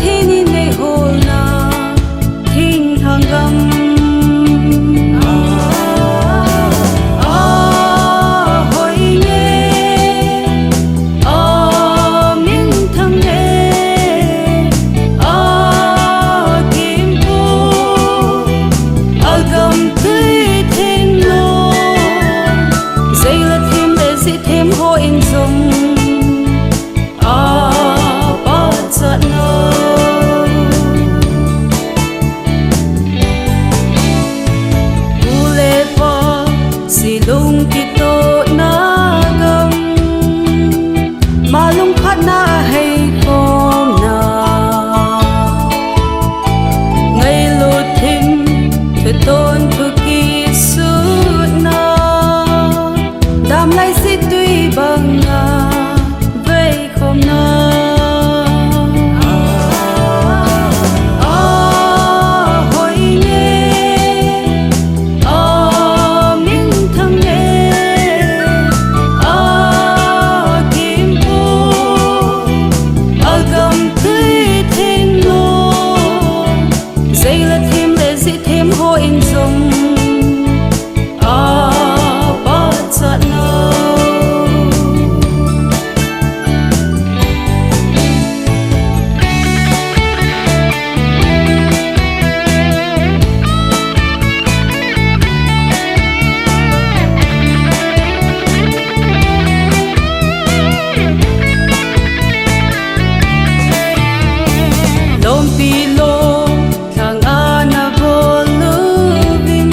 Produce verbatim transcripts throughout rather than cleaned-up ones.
Tini nei holna thinglhang gam. A, a, hoi nge, a, minthang nge, a, kimpu, a gam tui thinglhang. Zeila them le jithem ho in jong a pachatna. Pu le pa silung kitona gam, ma lungkhatna heikhomna. Ngailut thim, thuton thu kisutna. Damlai si tui banga veikhomna. A, hoi nge, a, minthang nge, a, kimpu, a gam tui thinglhang. Zeila them le jithem ho in jong a pachatna. Lompi lom thang ana bol uvin,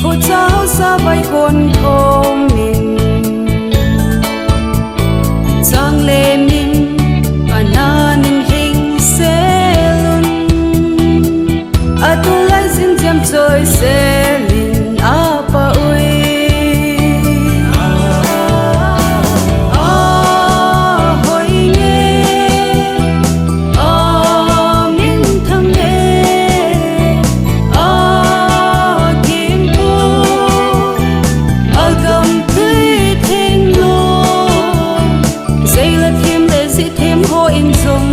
khocha hausa vai kon khomin, chang le min ana ning hing selun. Atulai jin jam choi selin apa ui. A, hoi nge, a, minthang nge, a, kimpu, a gam tui thinglhang. Zeila them le jithem ho in jong